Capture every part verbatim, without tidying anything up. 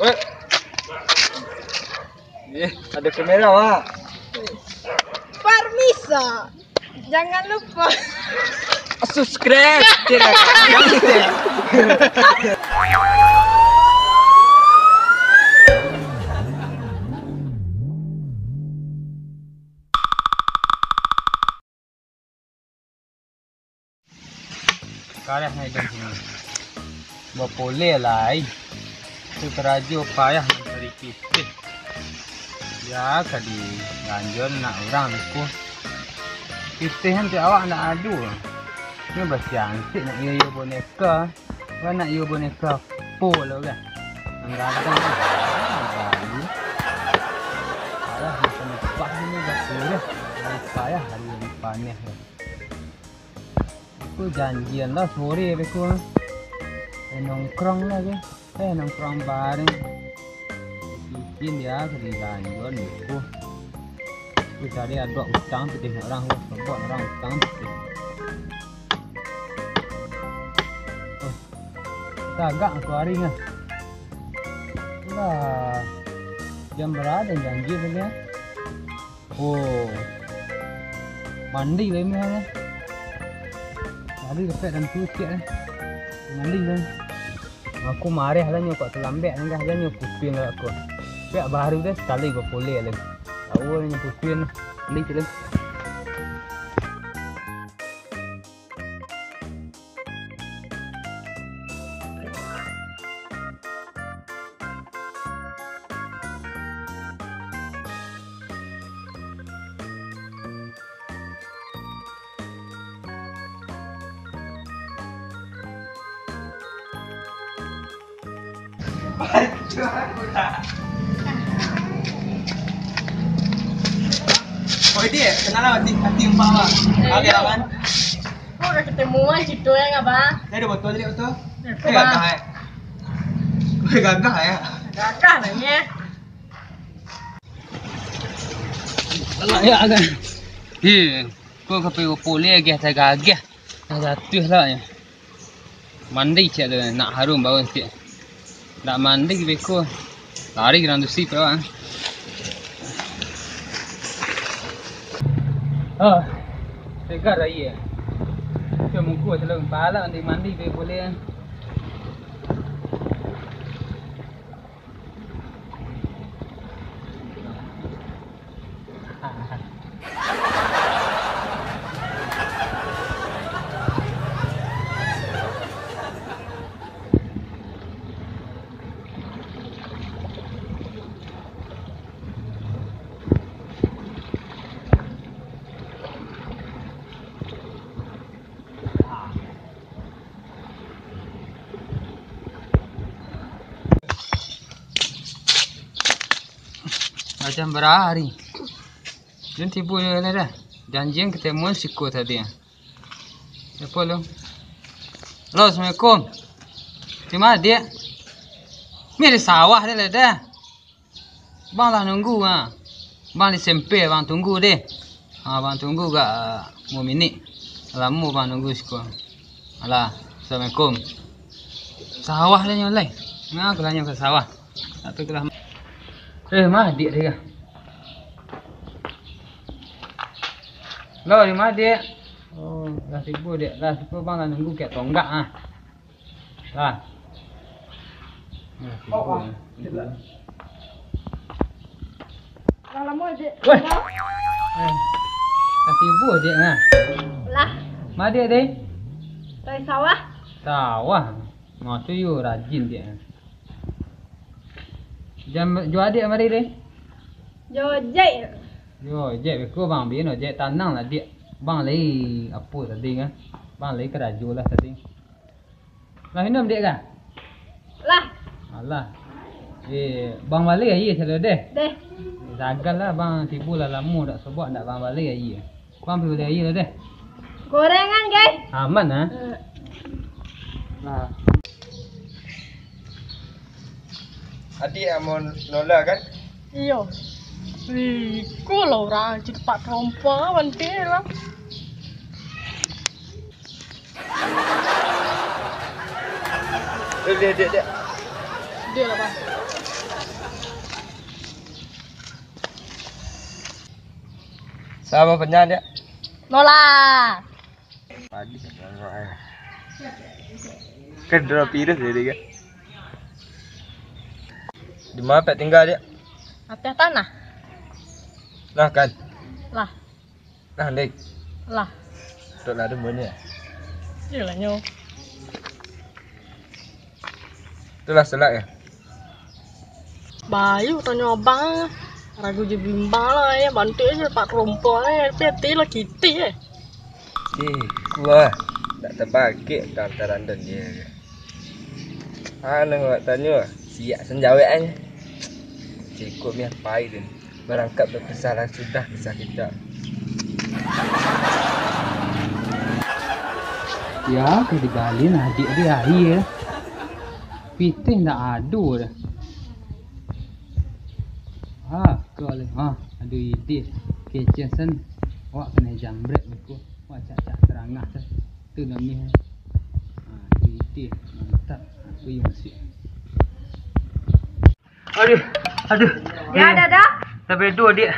Eh, ada kamera, Mak. Parmisa. Jangan lupa subscribe channel kami. Kareh nai dong sini. Bapoleh lai. Tu karajo payah mancari pitih. Ya, ka diganjuan nak urang tu. Pitih kan ti awak nak adu. Ni basiansik nak iyo-iyo boneka. Kan nak iyo boneka po lo kan. Anggadang. Payah macam upah ni bakureh. Payah hari ni paneh. Beko janjian lah sore beko. Eh, nongkrong lah ke. Eh, nongkrong bareng. Mungkin dia ka diganjuan beko. Beko cari aduak utang pitih nak urang, sobok urang utang pitih. Oh, tagak aku hari ni. Lah, jam bara janji tadi, ah? Oh. Mandi lai mah, eh. Tadi dapek dan pucik, eh. Mandi lai. Aku marah lah nyo, kok talambek nangah lah nyo, pusing lah aku. Pek baru deh, sakali bapoleh lai. Tahu lah nyo pusing. Mandi cik lai. Oh, itu ya? Kenal lah, hati, hati empat lah. Eh, oke, iya. Aman. Kok udah ketemuan situ ya, nggak, Bang? Saya udah botol tadi, botol. Eh, eh, Bang. Gagah, eh. Gue gagah, ya. Gagah, nanya. Alah, ya, agak. Iya. Kok ka pai bapoleh agak tagagah. Dah jatuah lah, ya. Mandi ciek tu, nak harum baun ciek. Nak mandi beko. Lari ka dalam dusi pulak. Ah, segar aia. Macam muka selalu kepala mandi-mandi beko boleh. Macam bara hari. Jan tibo nyo lah dah. Janjian ketemuan siko tadi. Siapa lu? Halo, assalamualaikum. Di mana, Diak? Ni di sawah deh lah dah. Bang lah nunggu, ha. Bang di sempe, bang tunggu deh. Ha, bang tunggu gak, ah, limo minik. Lamo bang nunggu siko. Alah, assalamualaikum. Sawah lah nyo lai. Nah, aku lah nyo ka sawah. Tak tahu lah. Eh, mah, Diak dia. Lo, di mana, Diak? Oh, lah tibo, Diak. Lah tibo, bang lah nunggu kayak tonggak, ah. Lah. Nah, tibo, oh, ya. Lah lamo, Diak. Weh. Eh. Lah tibo, Diak, nah. Lah. Ma Diak, deh? Dari sawah. Sawah. Ma tu yo rajin, Diak. Jam, jo adiak mari, deh? Jo ojek. Jo ojek, beko bang, bin ojek, tanang lah, Diak. Bang lai apo tadi, kan? Bang lai karajo lah tadi. Lah minum, Diak, kah? Lah. Alah. Eh, bang bali aia sado deh. Deh. Sagan lah, bang tibo lah lamo dak sobok dak bang bali aia. Bang pai bali aia lah deh. Gorengan, guys. Aman, ah? Eh. Nah. Adiak amun nola, kan? Iyo. Ih, ko lah urang cepat rompa, manti lah. Eh, dek, dek, dek. Dek lah, Bang. Lamo panyah, Diak? Nolah. Pagi. Kan dua virus jadi kan. Di ma Pek tingga, Diak? Ateh tanah. Nah, kan. Lah. Nah, Dik. Lah. Tok lah ada bunyi ya? Iyolah, nyo. Itulah selak ya. Bayu tanyo abang. Ragu je bimbang lah ya, bantuak je pak kerompok lah ya, tapi ati lah kitih ya. Eh, kuah. Tak terbakik dalam tarandan dia. Anu awak tanyo, siak sanjawek ai. Cikuik mih pai tu. Barangkek bakisah lah sudah kisah kita. Ya, ka dibali nah adik dia aia. Pitih ndak ado dah. Ha, kau leh. Ha, ado ide. Kecen sen. Awak kanai jambrek beko. Awak cak-cak tarangah sen. Tu namiah. Ha, ado ide. Mantap. Aku yang masuk. Aduh, aduh. Ya, eh, dadah. Tapi tu, Dik.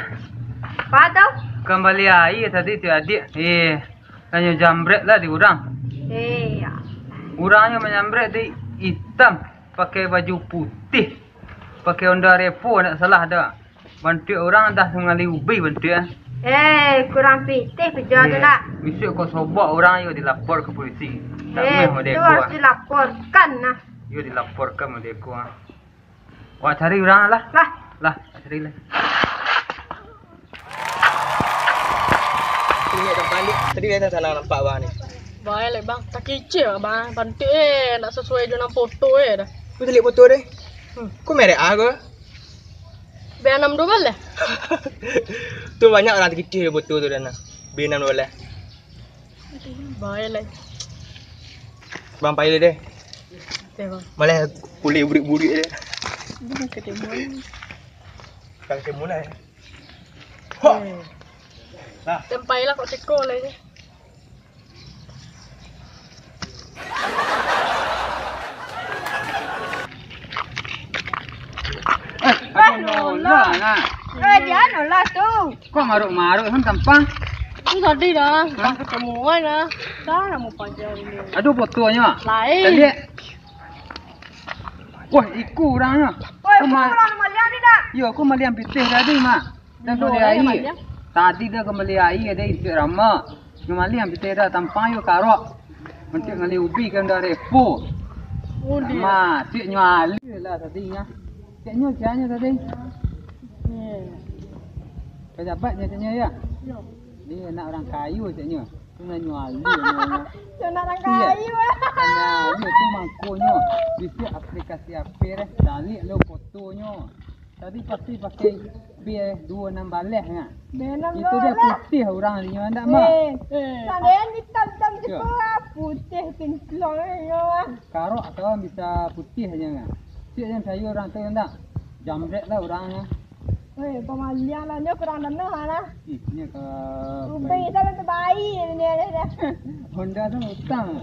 Apa tu? Kambali aia tadi tu, Adik. Eh, tanyo jambrek lah di urang. Eh, ya. Urangnyo manyambrek tu itam, pakai baju putih, pakai Honda Revo, ndak salah dah. Bantuak urang dah sangali ubi bantuak. Eh, kurang pitih peja tu nak. Bisuak kau sobok urang, yo dilapor ka polisi. Tak eh, meh model tu harus dilaporkan nah. Yo dilaporkan model ko, ah. Wak cari urang lah. Lah. Lah, wak cari lah. Ingat tempat ni. Tadi dah salah nampak bang ni. Baik lah bang. Tak kicik lah bang. Pantik eh. Nak sesuai jo nan foto eh dah. Kau telik foto deh. Hmm. Kau merek ah kau? B enam dua belas. Tu banyak orang terkicik foto tu dah nah. B enam dua belas. Baik lah. Bang, pai deh. Oke, bang. Malah kulit burik-burik deh. Ini ketimuan. Bukan ketimuan, eh. Hok. Eh. Nah. Tempai lah kok teko lah ini. Eh, aduh, nolah, nah. Eh, dia nolah tu. Kok maruk-maruk kan tampang? Tu tadi dah, hah? Tampang ketemuan dah. Dah lama panjang ni. Aduh, fotonyo. Lain. Tadi. Wah, iku urangnyo. Woi, kau ma-, urang maliang ni dah. Yo, aku maliang pitih tadi, Mak. Dan kembali aia. Tadi dah kembali aia, dah intik rama. Nyo maliang pitih dah, tampang yo karok. Untuk ngali ubi kan dah repo. Oh, dia. Mati nyo alih lah tadi nya. Caknyo, caknyo tadi. Hmm. Pejabatnyo caknyo, ya? Yo. Dia anak orang kayo caknyo. Tu nan nyo alih nyo. Caknyo anak orang kayo. Nah, itu mangkonyo. Bisuak aplikasi H P deh. Caliak lo fotonyo. Tadi pasti pakai B dua enam balas nah. B enam balas. Itu dia putih urang dia ndak mah. Eh, eh. Sandian hitam-hitam je putih kinclong nyo ah. Karok kawan bisa putih aja nah. Cik yang saya orang tu ndak. Jamret lah urangnya. Weh, pamaliang lah, nyo kurang dana lah. Ih, nyo ka Ubay salah terbaik nyo dah. Honda tu utang.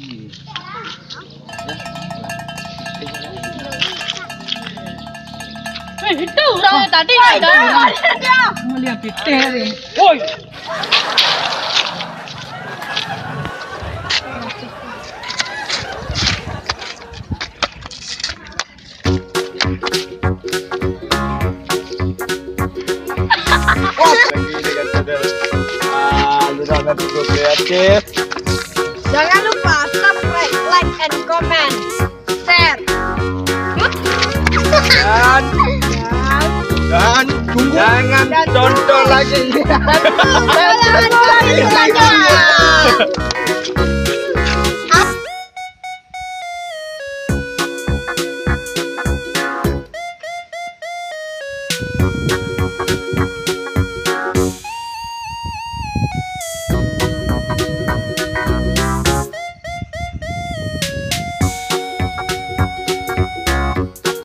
Ih. Eh, itu urang yang tadi ada. Maliang pitih ni. Woi. Ah, lu dah nanti gue kreatif. Jangan lupa subscribe, like, and comment, share. Dan, dan, tunggu. Jangan tonton lagi. Jangan tonton lagi.